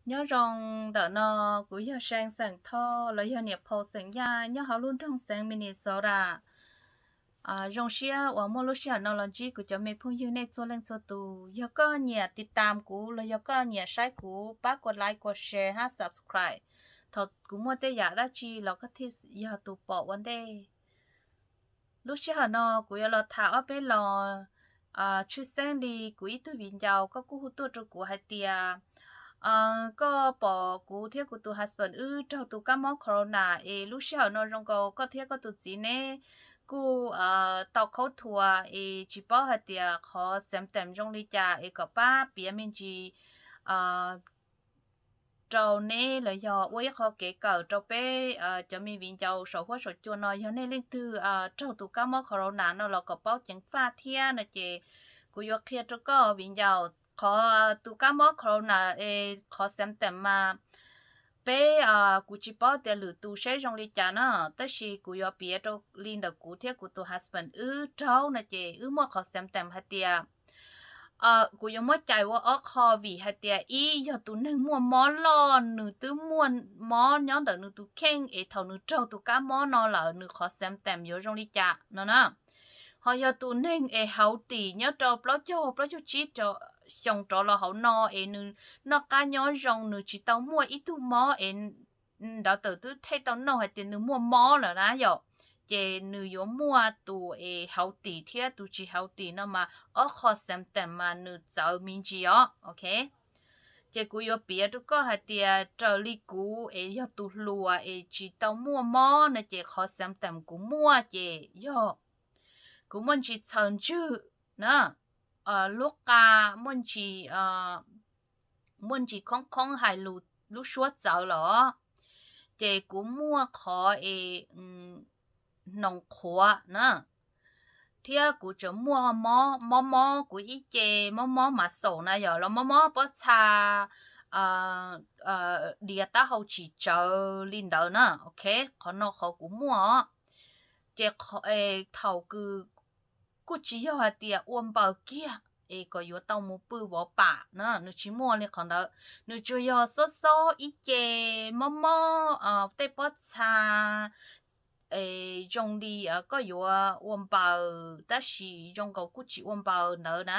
Nyob zoo ntawm no, kuv yog See xeem Thoj los yog niam phauj xeem Yaj nyob hauv lub nroog xeev Minnesota. Zoo siab uas muaj lub sij hawm no los ntsib kuv cov me phooj ywg nej txhua leej txhua tus. Yog koj nyiam tiv tam kuv los yog koj nyiam saib kuv, pab kuas like, kuas share hab subscribe. Thaum kuv muaj tej yam dab tsi los koj thiaj yog tus pom ua ntej. Lub sij hawm no kuv yuav los tham ob peb los tshwj xeeb li kuv ib tug viv ncaus, koj kuj hu tuaj rau kuv hais tias koj pom kuv thiab kuv tus husband wb raug tus kab mob corona es lub sij hawm no zoo nkaus koj thiab koj tus txiv neb kuj tau khaub thuas es tsis paub hais tias qhov symptom zoo li cas es kom pab piav me ntsis rau neb los yog ua ib qho kev kawm rau peb cov me viv ncaus saum huab saum cua no, yog nej leej twg raug tus kab mob corona no los kom paub ceev faj thiab no ces kuv yuav qhia rau koj viv ncaus. Qhov tus kab mob corona es qhov symptom mas peb, kuv tsis paub tias lwm tus seb zoo li cas na, tab sis kuv yuav piav rau li ntawm kuv thiab kuv tus husband wb raug no ces wb muaj qhov symptom hais tias, kuv yuav muab cais ua ob qho vim hais tias ib yog tus neeg muaj mob loj, nws twb muaj mob nyob ntawm nws tus kheej es thaum nws raug tus kab mob no lawm nws qhov symptom yuav zoo li cas no na. Ho yog tus neeg es hauv tim nyob rau plaub caug, plaub caug tsib xyoo rov los hauv no es nws noj qab nyob zoo, nws tsis tau muaj ib tug mob es ntawd tawm twb thej tau noj hais tias nws muaj mob lawm na yom, ces nws yuav muaj tus es hauv tim thiab tus tsis hauv tim no mas ob qho symptom mas nws txawv me ntsis os, ok. Ces kuv yuav piav rau koj hais tias raws li kuv es yog tus hluas es tsis tau muaj mob no ces qhov symptom kuv muaj ces yog kuv muaj ntsis txhaws ntswg na, lub qa muaj ntsis, muaj ntsis khoob khoob hais lus, lub suab txawv los, ces kuv muaj qhov es hnoos qhuav na, thiab kuv tseem muaj mob mob kuv ib ce, mob mob mas xaum na yom, los mob mob pob txha, diav taub hau tsis tsawv li ntawd na, ok. Qhov no qhov kuv muaj os. Ces thaum kws kuj tsis yog hais tias ua npaws kiag es kom yuav tau mus pw vov pam na, nws tsis muaj li qhov ntawd. Nws tsuas yog xob xob ib ce, mob mob tej pob txha, zoo li koj yuav ua npaws tab sis zoo nkaus kuj tsis ua npaws ntawd na,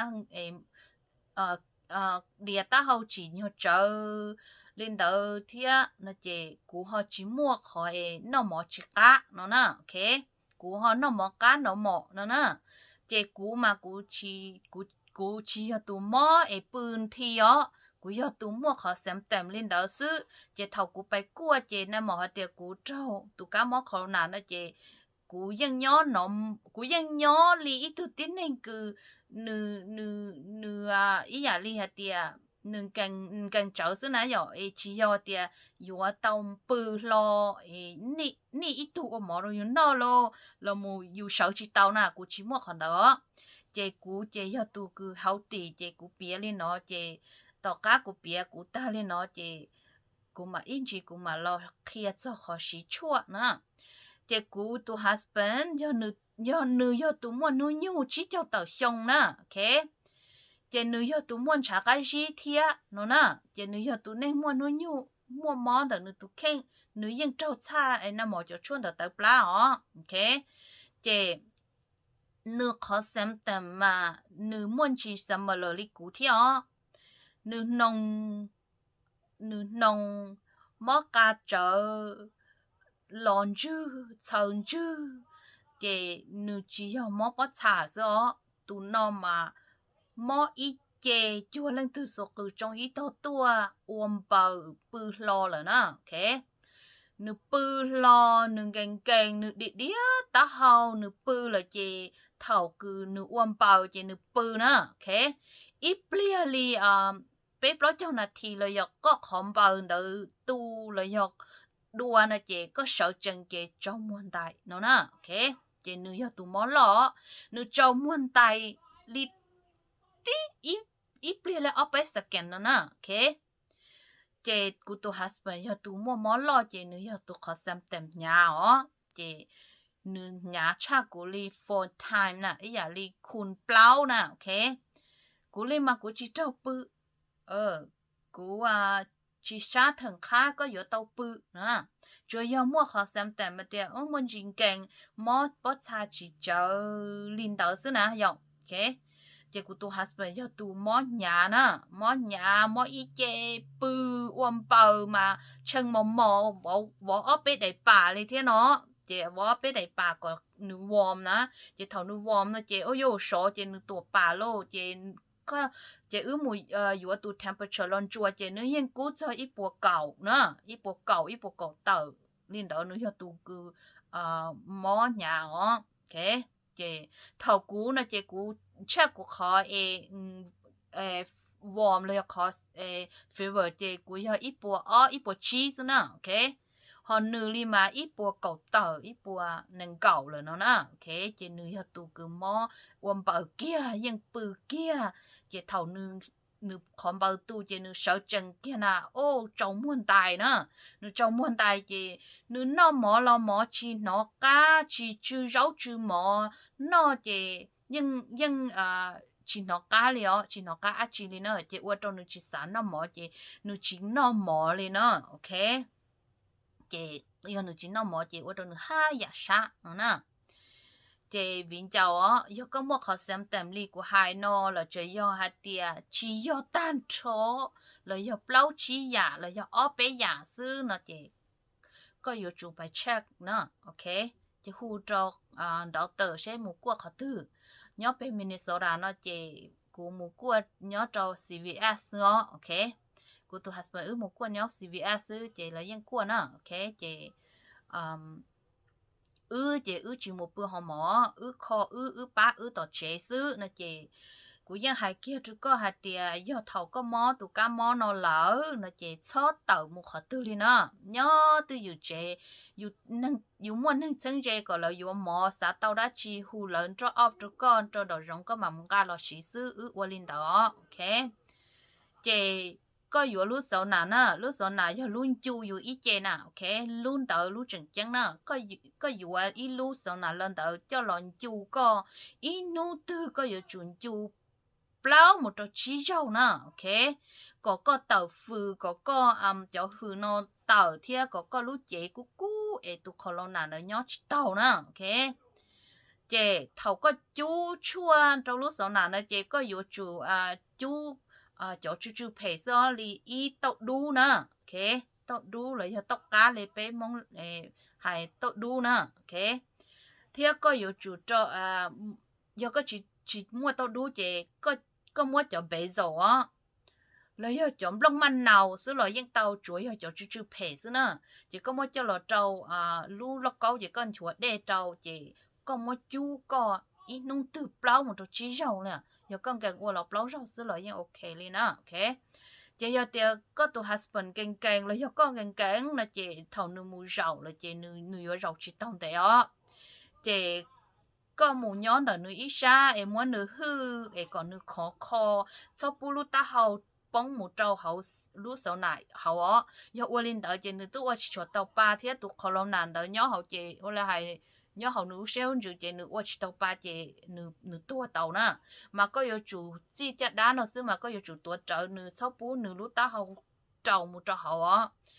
diav taub hau tsis nyuag tsawv li ntawd thiab no ces kuv ho tsis muaj qhov es noj mov tsis qab no na, ok. Kuv ho noj mov qab noj mov no na. Ces kuv mas kuv tsis yog tus mob es pw nthi os, kuv yog tus muaj qhov symptom li ntawd xwb. Ces thaum kuv pais kuaj ces naj mom hais tias kuv raug tus kab mob corona no ces kuv yeej nyob, kuv yeej nyob li ib tug tib neeg kws nws, nws ib yam li hais tias nws nkees tsawv xwb na yom, es tsis yog tias yuav tau pw hlo, nij ib tug ua mov rau yus noj los, los mus yus sawv tsis tau na, kuv tsis muaj qhov ntawd os. Ces kuv ces yog tus kws hauv tim ces kuv piav li no ces tom qab kuv piav kuv tag li no ces kuv mam ib ntsis kuv mam los qhia txog qhov siv tshuaj na. Ces kuv tus husband yog nws yog tus muaj hnub nyoog tsib caug tawm xyoo na, ok. Ces nws yog tus muaj ntshav qab zib thiab no na. Ces nws yog tus neeg muaj hnub nyoog muaj mob ntawm nws tus kheej, nws yeej raug txhaj es naj mom cov tshuaj ntawd tawv plab os, ok. Ces nws qhov symptom mas nws muaj ntsis similar li kuv thiab os. Nws hnoos, nws hnoos, mob qa tsawv, los ntswg, txhaws ntswg, ces nws tsis yog mob pob txha xwb os. Tus no mas mob ib ce, cuag leej twg xuas qws tsoo ib tog tuaj, ua npaws pw hlo lawm na, ok. Nws pw hlo, nws nkees nkees, nws diav diav taub hau, nws pw lawm ces thaum kws nws ua npaws ces nws pw na, ok. Ib pliag li peb plaub caug nas this los yog koj qhov npaws ntawd tu los yog dua no ces koj sawv tsees ces tsaus muag ntais no na, ok. Ces nws yog tus mob loj, nws tsaus muag ntais li tib ib pliag li ob peb second no na, ok. Ces kuv tus husband yog tus muaj mob loj ces nws yog tus qhov symptom hnyav os. Ces nws hnyav tshaj kuv li four time na, ib yam li khu plaub na, ok. Kuv li mas kuv tsis raug pw, kuv tsis sab theem qhab koj yuav tau pw na. Tsuas yog muaj qhov symptom hais tias muaj ntsis nkees, mob pob txha tsis tsawv li ntawd xwb na yom. Ces kuv tus husband yog tus mob hnyav na, mob hnyav mob ib ce, pw ua npaws mas tshee mos mos, vov ob peb daim pam li thiab no. Ces vov ob peb daim pam kom nws warm na. Ces thaum nws warm no ces ua yuav sov ces nws tuam pam lauj ces ces wb mus yuav tus temperature los ntsuas ces nws yeej kub txog ib puas kaum na, ib puas kaum, ib puas kaum tawm li ntawd, nws yog tus kws mob hnyav os. Ces thaum kuv no ces kuv tshaj kuv qhov es warm los yog qhov fever ces kuv yog ib puas ob ib puas tsib xwb na. Ho nws li mas ib puas kaum tawm ib puas nees nkaum lawm no na. Ces nws yog tus kws mob ua npaws kiag yeej pw kiag. Ces thaum nws qhov npaws tu ces nws sawv tsees kiag na, o, tsaus muag ntais na. Nws tsaus muag ntais ces nws noj mov los mov tsis hnov qab, tsis tsw zaub tsw mov, noj ces yeej yeej tsis hnov qab li os, tsis hnov qab dab tsi li na. Ces ua rau nws tsis xav noj mov ces nws tsis noj mov li na. Ok, ces yog nws tsis noj mov ces ua rau nws haj yam sab no na. Ces viv ncaus os, yog koj muaj qhov symptom li kuv hais no los tsuas yog hais tias tsis yog tag nrho los yog plaub tsib yam los yog ob peb yam xwb no ces koj yuav tsum pais check na. Ok, ces hu rau doctor seb mus kuaj qhov twg. Nyob peg Minnesota no ces kuv mus kuaj nyob rau CVS xwb os. Ok, kuv tus husband wb mus kuaj nyob CVS xwb ces lawv yeej kuaj na. Ok, ces wb ces wb tsis mus pw hoo mov, wb kho wb, wb pab wb tom tsev xwb no ces kuv yeej hais kiag rau koj hais tias yog thaum koj mob tus kab mob no lawm no ces txhob tawm mus qhov twg li na. Nyob twj ywm tsev, yus muaj neeg txheeb ze kom lawv yuav mov, xav tau dab tsi hu lawv drop off rau koj rau nraum zoov koj mam mus nqa los siv xwb, wb ua li ntawd os. Ok, ces koj yuav lub sauna na, lub sauna yog lub ncu yus ib ce na. Ok, lub ntawd lub tseem ceeb na, koj yuav ib lub sauna lo ntawd coj los ncu koj, ib hnub twg koj yuav tsum ncu plaub mus rau tsib zaug na. Ok, kom koj tawm fws, kom koj cov hws no tawm thiab kom koj lub cev kub kub es tus corona ntawd nyob tsis taug na. Ok, ces thaum koj cub tshuaj rau lub sauna na ces koj yuav tsum cub cov tsw tsw phem xwb os, li ib tauj dub na. Ok, tauj dub los yog tauj qab li peb Hmoob hais tauj dub na. Ok, thiab koj yuav tsum rau, yog koj tsis muaj tauj dub ces koj muab cov basil os, los yog cov nplooj maj naus xwb los yeej tau, tsuav yog cov tsw tsw phem xwb na. Ces koj muab coj los rau lub lauj kaub ces koj nchuav dej rau ces koj muab cub koj ib hnub twg plaub mus rau tsib zaug li, yog koj nkees ua los plaub zaug xwb los yeej ok li na. Ok, ces yog tias koj tus husband nkees nkees los yog koj nkees nkees no ces thaum nws mus zaum lawm ces nws yuav zaum tsis taug ntev os. Ces koj mus nyob ntawm nws ib sab es muab nws hwj es kom nws khov kho, txhob pub lub taub hau poob mus rau hauv lub sauna hauv os. Yog ua li ntawd ces nws twb ua tsis tshua tau pa thiab tus corona ntawd nyob hauv ces ua li hais nyob hauv nws lub siab lub ntsws ces nws ua tsis tau pa ces nws tuag tau na. Mas koj yuav tsum txij caj dab no xwb mas koj yuav tsum tuav rawv nws txhob pub nws lub taub hau raus mus rau hauv os.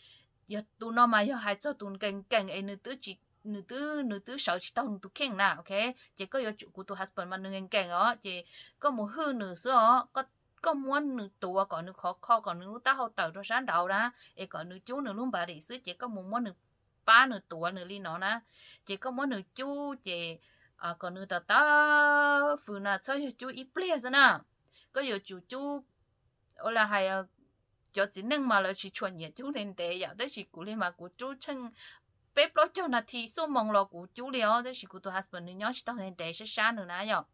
Yog tus no mas yog hais txog tus nkees nkees es nws twb, nws twb sawv tsis taug nws tus kheej na. Ok, ces koj yuav tsum, kuv tus husband mas nws nkees nkees os ces koj mus hwj nws xwb os. Koj muab nws tuav kom nws khov kho kom nws lub taub hau tawm rau sab nraud na, es kom nws cub nws lub npav dim xwb ces koj mus muab nws pab nws tuav nws li no na. Ces koj muab nws cub ces kom nws tawm tawm fws na, txhob yog cub ib pliag xwb na. Koj yuav tsum cub, ua li hais cov txiv neej mas lawv tsis tshua nyiam cub ntev ntev yom, tab sis kuv li mas kuv cub tsheej peb plaub caug nas this xuaj moos los kuv cub li os, tab sis kuv tus husband nws nyob tsis taug ntev ntev sab sab nws na yom.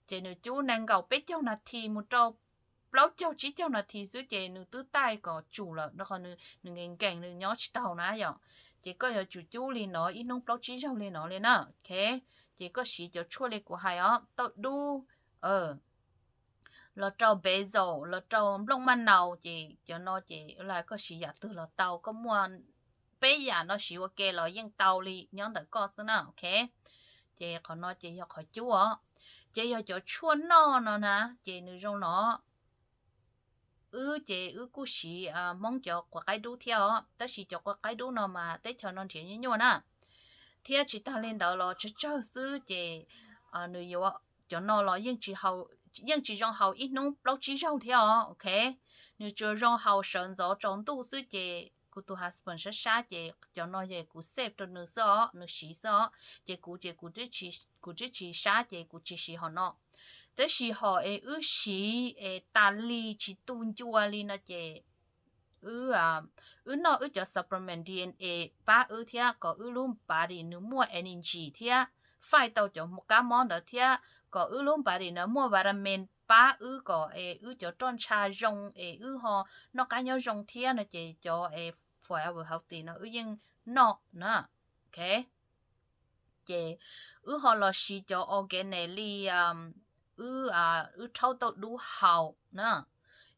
Ces nws cub nees nkaum peb caug nas this mus rau plaub caug tsib caug nas this xwb ces nws twb taij kom tsum lawm rau qhov nws nkees nkees nws nyob tsis taug na yom. Ces koj yuav tsum cub li no ib hnub plaub tsib zaug li no li na. Ok, ces koj siv cov tshuaj li kuv hais os, tauj dub los rau basil los rau nplooj maj naus ces cov no ces koj siv yam twg los tau, koj muaj peb yam no siv ua ke los yeej tau li nyob ntawm koj xwb na. Ok, ces qhov no ces yog qhov cub os. Ces yog cov tshuaj noj no na ces nws zoo no. wb ces wb kuj siv Hmoob cov quav qaib dub thiab os, tab sis cov quav qaib dub no mas teb chaws no nrhiav nyuaj nyuaj na. Thiab tsis tag li ntawd los tsawg tsawg xwb ces nws yuav, cov no los yeej tsis zoo haus ib hnub plaub tsib zaug thiab os, ok. Nws tsuas zoo haus sawv ntxov tsaus ntuj xwb ces kuv tus husband sab sab ces cov no ces kuv save rau nws xwb os, nws siv xwb os, ces kuv ces kuv twb tsis sab ces kuv tsis siv hom no. Tab sis hom es wb siv es tas li tsis tu ncua li no ces wb noj wb cov supplement D N A pab wb thiab kom wb lub body nws muaj energy thiab fight tau cov kab mob ntawd thiab kom wb lub body no muaj vitamin pab wb kom es wb cov roj ntsha zoo es wb ho noj qab nyob zoo thiab no ces cov es forever healthy no wb yeej noj na. Ok, ces wb ho los siv cov organic li wb, wb rhaub tauj dub haus na.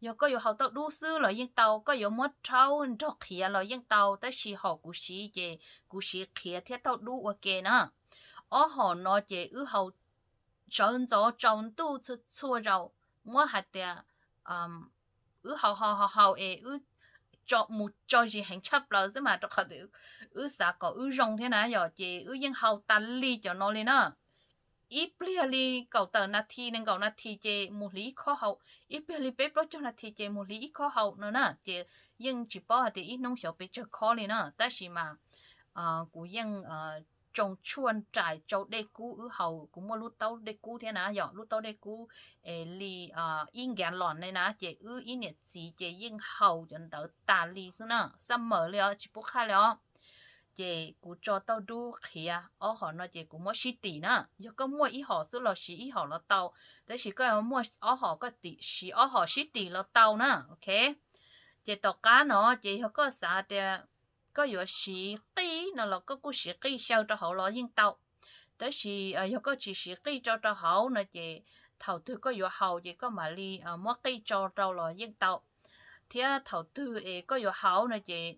Yog koj yuav haus tauj dub xwb los yeej tau, koj yuav muab rhaub nrog qhiav los yeej tau, tab sis hom kuv siv ces kuv siv qhiav thiab tauj dub ua ke na. Ob hom no ces wb haus sawv ntxov tsaus ntuj txhua txhua zaus, muab hais tias wb haus haus haus haus es wb mus tso zis heev tshaj plaws xwb mas rau qhov tias wb xav kom wb zoo thiab na yom, ces wb yeej haus tas li cov no li na. Ib pliag li kaum tawm nas this nees nkaum nas this ces mus hliv ib khob haus, ib pliag li peb plaub caug nas this ces mus hliv ib khob haus no na, ces yeej tsis paub hais tias ib hnub xyov pes tsawg khob li na, tab sis mas kuv yeej tsoo tshuaj nraim tsau dej kub wb haus, kuv muaj lub taub dej kub thiab na yom, lub taub dej kub es li ib gallon li na, ces wb ib niam txiv ces yeej haus cov ntawd tas li xwb na, summer li os, tsis pub qhaj li os. Ces kuv tso tauj dub qhiav ob hom no ces kuv muab sib tim na, yog koj muaj ib hom xwb los siv ib hom los tau, tab sis koj muaj ob hom koj siv ob hom sib tim los tau na, ok. Ces tom qab no ces yog koj xav tias koj yuav siv qij no los koj kuj siv qij xyaw rau hauv los yeej tau, tab sis yog koj tsis siv qij tso rau hauv no ces thaum twg koj yuav haus ces koj mam li muab qij tso rau los yeej tau, thiab thaum twg es koj yuav haus no ces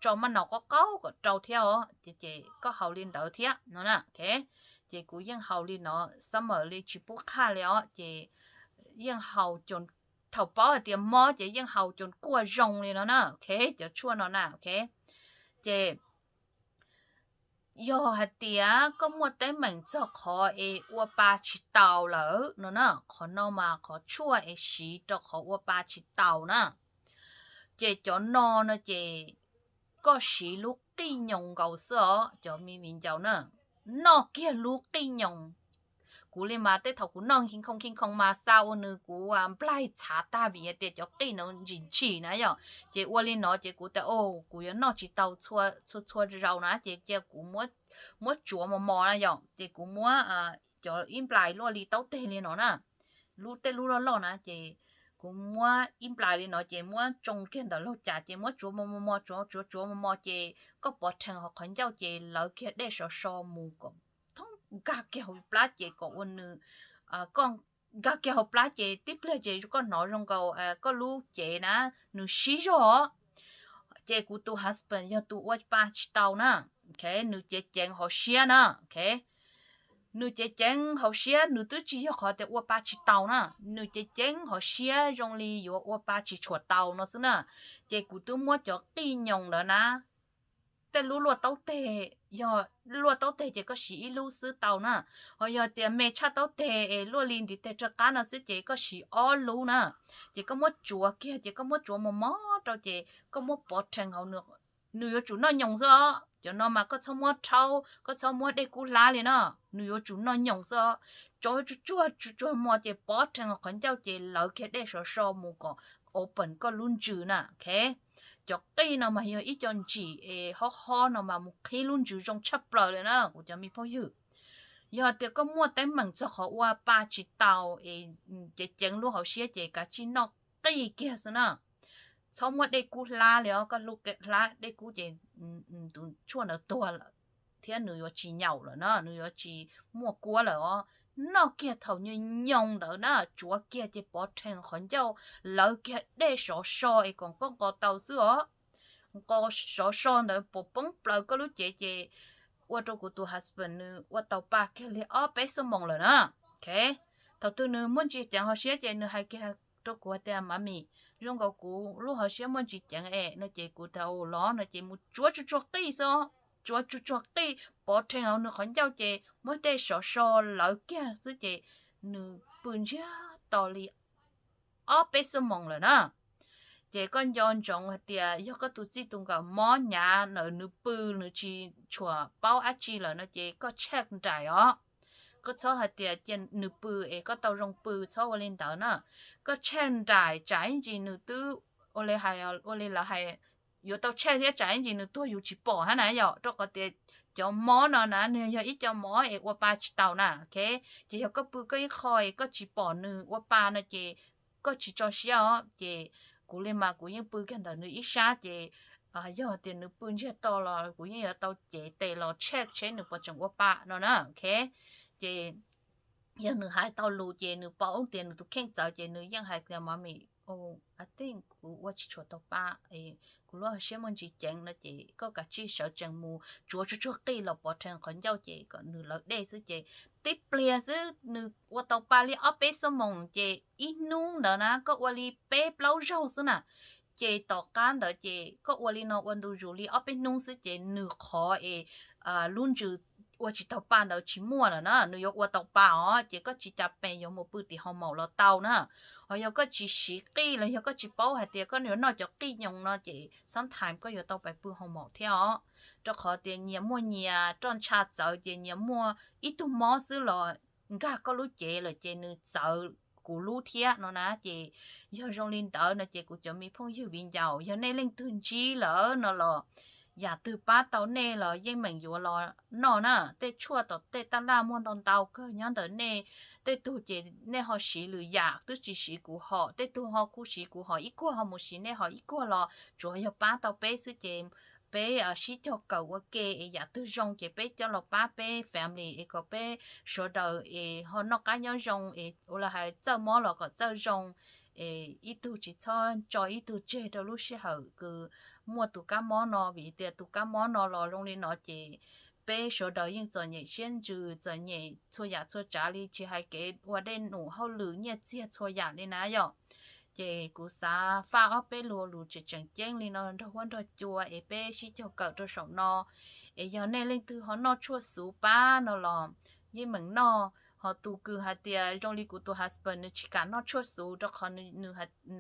tso maj naus qaub qaub kom rau thiab os, ces koj haus li ntawd thiab no na. Ces kuv yeej haus li no, summer li tsis pub qhaj li os, ces yeej haus, thaum paub hais tias mob ces yeej haus cov kuaj zoo li no na, ok, cov tshuaj no na, ok. Ces yog hais tias koj muaj teeb meem txog qhov es ua pa tsis taus lawm no na, qhov no mas qhov tshuaj es siv rau qhov ua pa tsis taus na, ces cov no no ces koj siv lub qij nyoos nkaus xwb os cov me viv ncaus na, noj kiag lub qij nyoos. Kuv li mas tej thaum kuv noj khi khoo khi khoo mas xa ua nws kuv nplaig txhav tag vim hais tias cov qij no ntshis ntshis na yom, ces ua li no ces kuv tias kuv yuav noj tsis tau txhua txhua zaus na ces cia kuv muab tsuav mos mos na yom, ces kuv muab cov ib nplais luaj li taub teg li no na, lub tej lub loj loj na ces kuv muab ib nplais li no ces muab tsoo kiag ntawm laug cas ces muab tsuav mos mos mos tsuav tsuav tsuav mos mos ces koj pov rhees hauv qhov ncauj ces lawv kiag dej sov so mus kom thoob nkag kiag hauv plab ces kom ua nws, koj nkag kiag hauv plab ces tib pliag ces koj hnov zoo nkaus koj lub cev na nws sib zog. Ces kuv tus husband yog tus ua pa tsis tau na, ok, nws ceev ceev hauv siab na, ok, nws ceev ceev hauv siab, nws twb tsis yog qhov tias ua pa tsis tau na, nws ceev ceev hauv siab zoo li yuav ua pa tsis tshua tau no xwb na. Ces kuv twb muab cov qij nyoos ntawd na, tej lub luaj taub teg, yog luaj taub teg ces koj siv ib lub xwb tau na, ho yog tias me tshaj taub teg es luaj li ntiv teg rov qab no xwb ces koj siv ob lub na. Ces koj muab tsuav kiag ces koj muab tsuav mos mos rau ces koj muab pov rhees hauv nws, nws yuav tsum noj nyoos xwb os. Cov no mas koj txhob muab rhaub, koj txhob muab dej kub hlab li na, nws yuav tsum noj nyoos xwb os. Tsuav tsuag tsuag tsuag mos ces pov rhees hauv qhov ncauj ces lawv kiag dej sov so mus kom open koj lub ntsws na, ok. Cov qij no mas yog ib co ntsim es hob hob no mas mus qhib lub ntsws zoo tshaj plaws li na kuv cov me phooj ywg. Yog tias koj muaj teeb meem txog qhov ua pa tsis tau es ceev ceev lub hauv siab ces kav tsij noj qij kiag xwb na. Txhob muab dej kub hlab li os, koj hlab dej kub ces tus tshuaj ntawd tuag lawm thiab nws yuav tsis nyaum lawm na, nws yuav tsis muaj kuab lawm os. Noj kiag thaum nyoos nyoos ntawd na, tsuav kiag ces pov rhees qhov ncauj, lawv kiag dej sov so es kom koj nqos tau xwb os. Nqos sov so ntawd puas poob plaws koj lub cev ces ua rau kuv tus husband nws ua tau pa kiag li ob peb xuab moos lawm na. Ok, thaum twg nws muaj ntsis ceev hauv siab ces nws hais kiag rau kuv hais tias, Mami, zoo nkaus kuv lub hauv siab muaj ntsis ceev es no ces kuv tau los no ces mus tsuav tsuag tsuag qij xwb, tsuav tsuag tsuag qij pov rhees hauv nws qhov ncauj ces muab dej sov so lawv kiag xwb ces nws pw ntsiag to li ob peb xuab moos lawm na. Ces koj nco ntsoov hais tias yog koj tus txij tus nkawm mob hnyav lawm nws pw nws tsis tshua paub dab tsi lawm no ces koj check nraim os. Koj txhob hais tias cia nws pw es koj tau zoo pw, txhob ua li ntawd na. Koj check nraim tsam ib ntsis nws twb ua li hais, ua li lawv hais, yuav tau check thiab tsam ib ntsis nws tuag yus tsis pom hab na yom, rau qhov tias cov mob no na nws yog ib co mob es ua pa tsis tau na, ok. Ces yog koj pw koj ib qho es koj tsis pom nws ua pa no ces koj tsis tso siab os. Ces kuv li mas kuv yeej pw kiag ntawm nws ib sab ces yog tias nws pw ntsiag to los kuv yeej yuav tau cev tes los check seb nws puas tseem ua pa no na, ok. Ces yog nws hais tau lus ces nws paub tias nws tus kheej txawv ces nws yeej hais tias, Mommy, I think kuv ua tsis tshua tau pa, kuv lub hauv siab muaj ntsis ceev no ces koj kav tsij sawv tsees mus tsuav tsuag tsuag qij los pov rhees qhov ncauj ces kom nws lawv dej xwb ces tib pliag xwb nws ua tau pa li ob peb xuab moos ces ib hnub ntawd na koj ua li peb plaub zaug xwb na. Ces tom qab ntawd ces koj ua li no ua ntu zus li ob peb hnub xwb ces nws qhov es lub ntsws ua tsis tau pa ntawd tsis muaj lawm na, nws yuav ua tau pa os ces koj tsis cas pes yuav mus pw tim hoo maum los tau na. Ho yog koj tsis siv qij los yog koj tsis paub hais tias koj yuav noj cov qij nyoos no ces sometimes koj yuav tau pais pw hoo maum thiab os. Rau qhov tias nyias muaj nyias roj ntsha txawv ces nyias muaj ib tug mob xwb los nkag koj lub cev lawm ces nws txawv kuv lub thiab no na. Ces yog zoo li ntawd no ces kuv cov me phooj ywg viv ncaus, yog nej leej twg ntsib lawm no los yam twg pab tau nej los yeej meem yuav los noj na. Tej tshuaj tom tej taj laj muaj ntau ntau kawg nyob ntawm nej. Tej tug ces nej ho siv lwm yam twb tsis siv kuv hom, tej tug ho kuj siv kuv hom ib kuag ho mus siv nej hom ib kuag los tsuav yog pab tau peb xwb ces peb sib cog kawm ua ke es yam twg zoo ces peb coj los pab peb family es kom peb sawv daws es ho noj qab nyob zoo es ua li hais txawj mob los kom txawj zoo es ib tug tsis txhob tso ib tug tseg rau lub sij hawm kws muaj tus kab mob no vim tias tus kab mob no los zoo li no ces peb sawv daws yeej txom nyem siab ntsws txom nyem txhua yam txhua tsav li tsis hais kev ua dej num hauj lwm nyiaj txiag txhua yam li na yom. Ces kuv xav faj ob peb lo lus tseem tseem ceeb li no nrog huab nrog cua es peb sib cog kawm rau saum no. Es yog nej leej twg ho noj tshuaj xuv pab no los yeej meem noj, ho tus kws hais tias zoo li kuv tus husband nws tsis kam noj tshuaj xuv rau qhov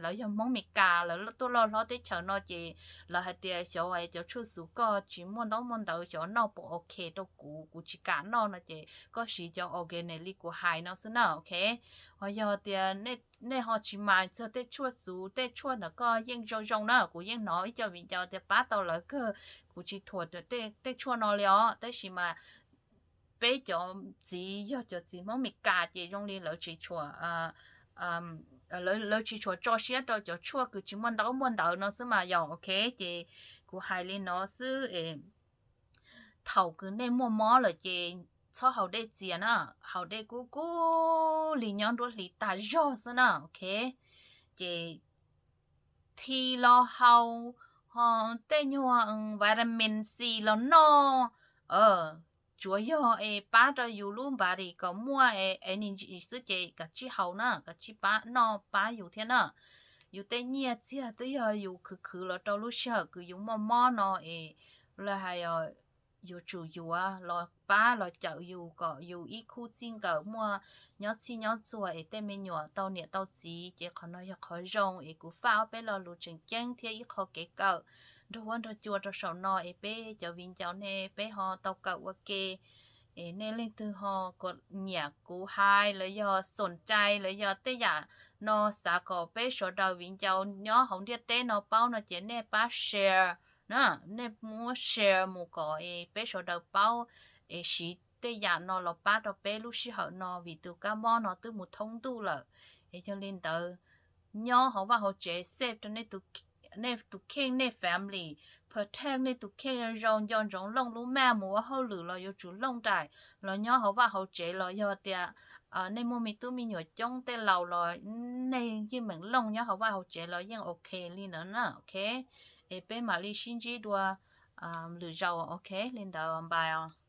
lawv yog Hmoob Mes Kas lawv tuaj loj hlob teb chaws no ces lawv hais tias xyov cov tshuaj xuv koj tsis muaj ntaub muaj ntawv xyov noj puas ok rau kuv, kuv tsis kam noj no ces koj siv cov organic li kuv hais no xwb na, ok. Ho yog tias nej ho tsis maj txog tej tshuaj xuv, tej tshuaj ntawm koj yeej zoo zoo na, kuv yeej hnov ib co viv ncaus tias pab tau lawv kawg, kuv tsis thuam tej tshuaj no li os, tab sis mas peb cov txiv yog cov txiv Hmoob Mes Kas ces zoo li lawv tsis tshua lawv tsis tshua tso siab rau cov tshuaj kws tsis muaj ntaub muaj ntawv no xwb mas yog, ok. Ces kuv hais li no xwb es thaum kws nej muaj mob lawm ces txhob haus dej txias na, haus dej kub kub li nyob nruab hlis tag zog xwb na, ok. Ces thi los haus, ho tej nyuag vitamin C los noj, tsuav yog es pab rau yus lub body kom muaj energy xwb ces kav tsij haus na, kav tsij pab noj pab yus thiab na. Yus tej nyiaj txiag twb yog yus khwv khwv los rau lub sij hawm kws yus muaj mob no es lawv hais yuav tsum yuav los pab los cawm yus kom yus ib khub txij nkawm muaj nyob txhij nyob txhua es tej me nyuam tau niam tau txiv ces qhov no yog qhov zoo es kuv faj ob peb lo lus tseem ceeb thiab ib qho kev kawm nrog huab nrog cua rau saum no es peb cov viv ncaus nej peb ho tau kawm ua ke. Es nej leej twg ho nyiam kuv hais los yog xoom cai los yog tej yam no xav kom peb sawv daws viv ncaus nyob hauv ntiaj teb no paub no ces nej pab share na, nej muab share mus kom es peb sawv daws paub es siv tej yam no los pab rau peb lub sij hawm no vim tus kab mob no twb mus thoob ntuj lawm. Es yog li ntawd nyob hauv vaj hauv tsev safe rau nej tus kheej nej family, protect nej tus kheej zoo zoo, nco ntsoov looj lub maj mus ua hauj lwm los yuav tsum looj nraim los nyob hauv vaj hauv tsev los yog tias nej muaj me tub me nyuam coob tej laus los nej yeej meem looj nyob hauv vaj hauv tsev los yeej ok li ntawd na, ok. Es peb mam li sib ntsib dua lwm zaus, ok, li ntawd bye.